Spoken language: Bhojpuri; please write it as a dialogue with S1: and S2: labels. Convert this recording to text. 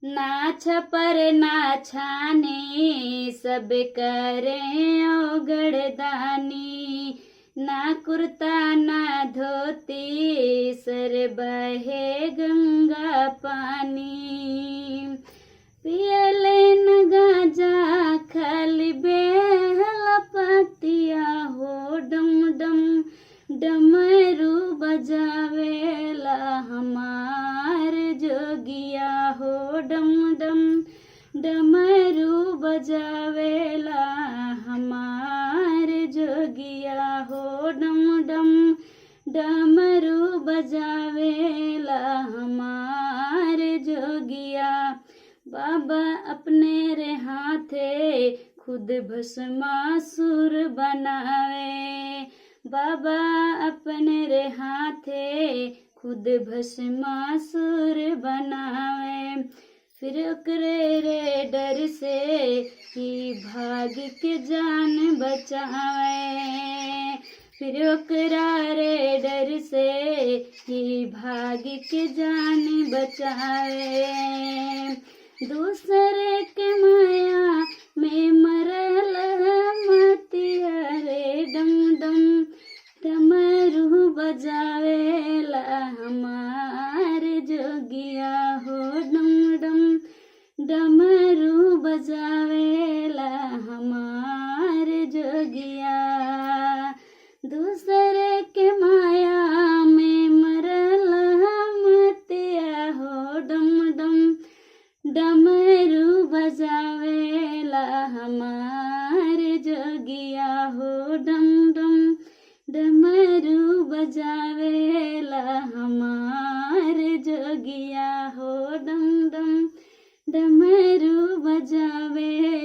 S1: ना छपर ना छाने, सब करे ओगड़दानी। ना कुर्ता ना धोती, सर बहे गंगा पानी। पियले न गाजा खाली बेहला पतिया हो, डम डम डमरू बजावेला हमार जोगिया हो, डम डम डमरू बजावेला हमार जोगिया हो, डम डम डमरू बजावेला हमार जोगिया। बाबा अपने रे हाथे खुद भस्मासुर बनावे, बाबा अपने रे हाथे खुद भस्मासुर बनावे। फिर ओकरे रे डर से ही भाग के जान बचावे, फिर ओकरा रे डर से ही भाग के जान बचावे। दूसरे के माया में मरल मतिया रे, डम डम डमरू बजावेला हमार जोगिया हो, डम डम डमरू बजावेला हमार जोगिया। दूसरे के माया में मरल मतिया हो, डम डम डमरू बजावेला हमार जोगिया हो, डम डम डमरू बजावेला हमार जोगिया हो, डम डम डमरू बजावे।